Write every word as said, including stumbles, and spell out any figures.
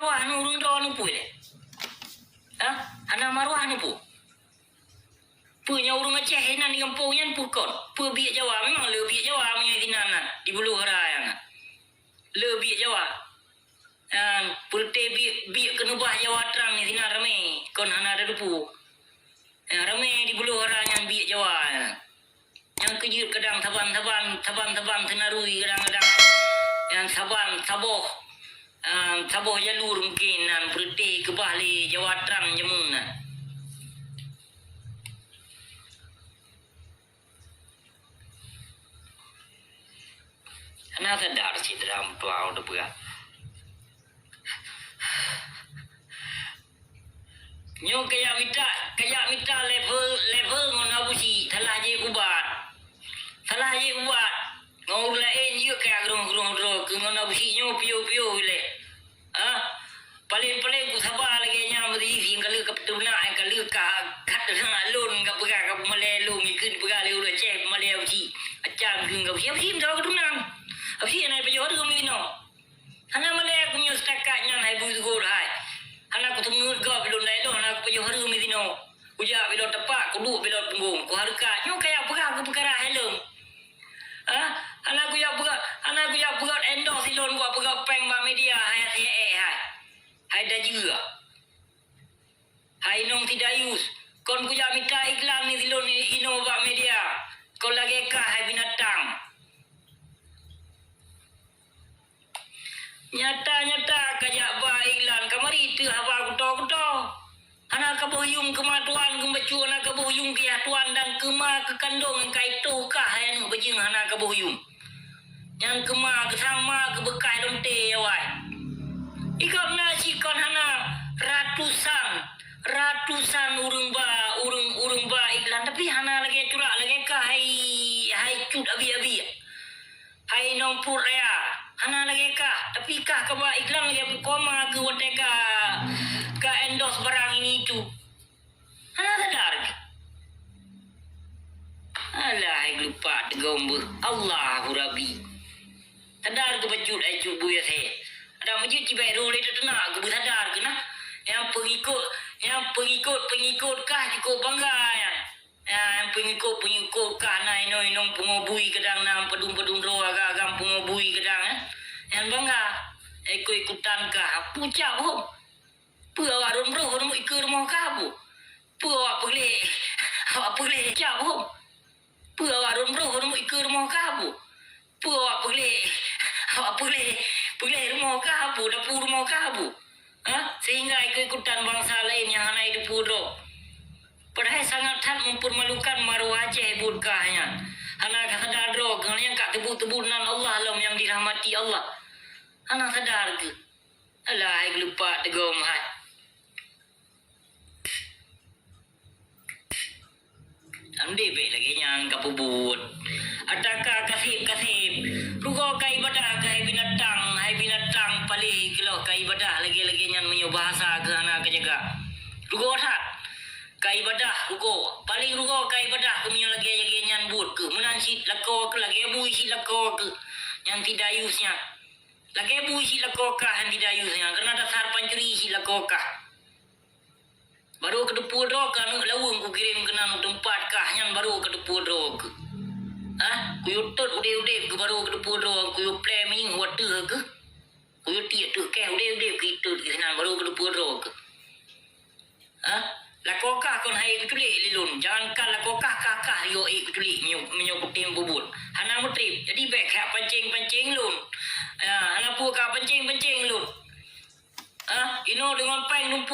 Wah, nu ureuëng droe nu peue lé? Hah? Hana maruah nu peue? Peue nyang ureuëng Aceh inan di gampông nyan peue kon? Peue biek Jawa? Memang le biek Jawa meunyoe sinan na, di Buloh Raya na. Le biek Jawa. Nyan, peureuté biek, biek keuneubah Jawa trang ni sinan ramé, kon hana tateupeue. Nyan, ramé di Buloh Raya nyan biek Jawa nyan. Nyang keujeuet kadang saban-saban, saban-saban seunarui kadang-kadang. Nyan saban, saboh, ah, saboh jalur mungkin nan peureuté keubah lé Jawa trang jameun nan. Hana sadar cit dalam tuha teupeugah. Nyoe kajak mita, kajak mita level, level ngon Abusyik, salah jih ubat. Salah jih ubat. Ngon ureuëng laén jeuet kajak grong-grong droe keu ngon Abusyik nyoe piôh-piôh ilée. Ah, paléng-paléng ku saba lagée nyan meurisi ka lheueh ka peutunak, ka lheueh ka, ka teunak lôn ka peugah ka peumalée lôn, ikheun peugah lé ureuëng Aceh peumalée Abusyik. Acam keu Abusyik, Abusyik meusawa ka tunang. Abusyik hana pajoh hareuem inoe. Hana malée ku nyoe seutakat nyan hai bui teugor hai. Hana ku teungeut gob lôn dai lôn, hana ku pajoh hareuem inoe. Kujak bilot tepak, kuduek bilot punggong, kuhareukat. Nyoe kajak peugah keu peukara hai lom. Ha? Hana kujak peugah, hana kujak peugah endorse ilôn, kujak peugah péng bak media, hai até ék hai. Hai dajeue. Hai inong si dayus, kon kujak mita iklan ni ilôn inoe bak media. Kon lagée kah hai binatang. Nyata-nyata kajak ba iklan, kamari teuh haba kuto-kuto. Hana kaboh yuem keuma tuan, keumeucue hana kaboh yuem keu yah tuan dan keuma keu kandong nyang ka itoh kah hai aneuk bajeueng hana kaboh yuem. Nyan keuma keu sang ma keu beukah lonte awai. Ikot na sikon hana ratusan, ratusan ureuëng ba, ureuëng, ureuëng ba iklan, tapi hana lagée curak lagée kah hai, hai cut abi-abi. Hai inong pruet raya, hana lagée kah, tapi kah kaba iklan lagée peue koma keu watée ka, ka endorse barang ini itu. Hana sadar kah? Alah, hai geulupak teugom beuh. Allahu Rabbi. Sadar keu bacut hai cut bui asée. Adak meujeuet cibée roh lé teunak keu beusadar keu nah. Nyang peungikot, nyang peungikot-peungikot kah cukop bangga nyan. Nyang peungikot-peungikot kah na inong-inong pungo bui kadang na padum-padum droe agam-agam pungo bui kadang, eh. Nyan bangga. Ikot-ikutan kah, pucak boh. Peue awak rhom roh rhom ikeue rumoh kah bu? Peue awak peugleh, awak peugleh cap bu? Peue awak rhom roh rhom ikeue rumoh kah bu? Peue awak peugleh, awak peugleh, peugleh rumoh kah bu? Dapu rumoh kah bu? Ha? Sehingga ikut-ikutan bangsa lain nyang hana jiteupeue droe. Padahai sangat that mempermalukan maruah Aceh buet kah nyan. Hana ka sadar droe keu nyang ka teubuet-teubuet nan Allah lom nyang dirahmati Allah. Hana sadar keu. Alah, hai geulupak teugom hai. Andai bék lagée nyan ka peubuet. Ataka kaseb-kaseb. Rugoe ka ibadah keu hai binatang, hai binatang palé keuloh ka ibadah lagée-lagée nyan meunyoe bahasa keu hana ka jaga. Rugoe that. Ka ibadah rugoe. Paléng rugoe ka ibadah keu meunyoe lagée-lagée nyan buet keu. Meunan cit lakoe keu lagée bui cit lakoe keu. Nyan si dayus nyan. Lagée bui cit lakoe kah nyan si dayus nyan, keureuna dasar pancuri cit lakoe kah. Barô kateupeue droe keu aneuk laweueng kukirém keunan u teumpat kah nyan barô kateupeue droe keuh. Hah? Kuyue tot udeb-udeb keuh barô kateupeue droe, kuyue plé minyeuk u ateueh keuh. Kuyue tiek teuh kèe udeb-udeb keu itot keuh sinan barô kateupeue droe keuh. Hah? Lakoe kah kon han ék kuculék lé lôn. Jangankan lakoe kah, kah-kah yo ék kuculék meunyoe, meunyoe kutem peubuet. Hana meutrép. Jadi bék kah pancéng-pancéng lôn. Ah, hana peue kah pancéng-pancéng lôn. Ah, inoe deungon péng lumpu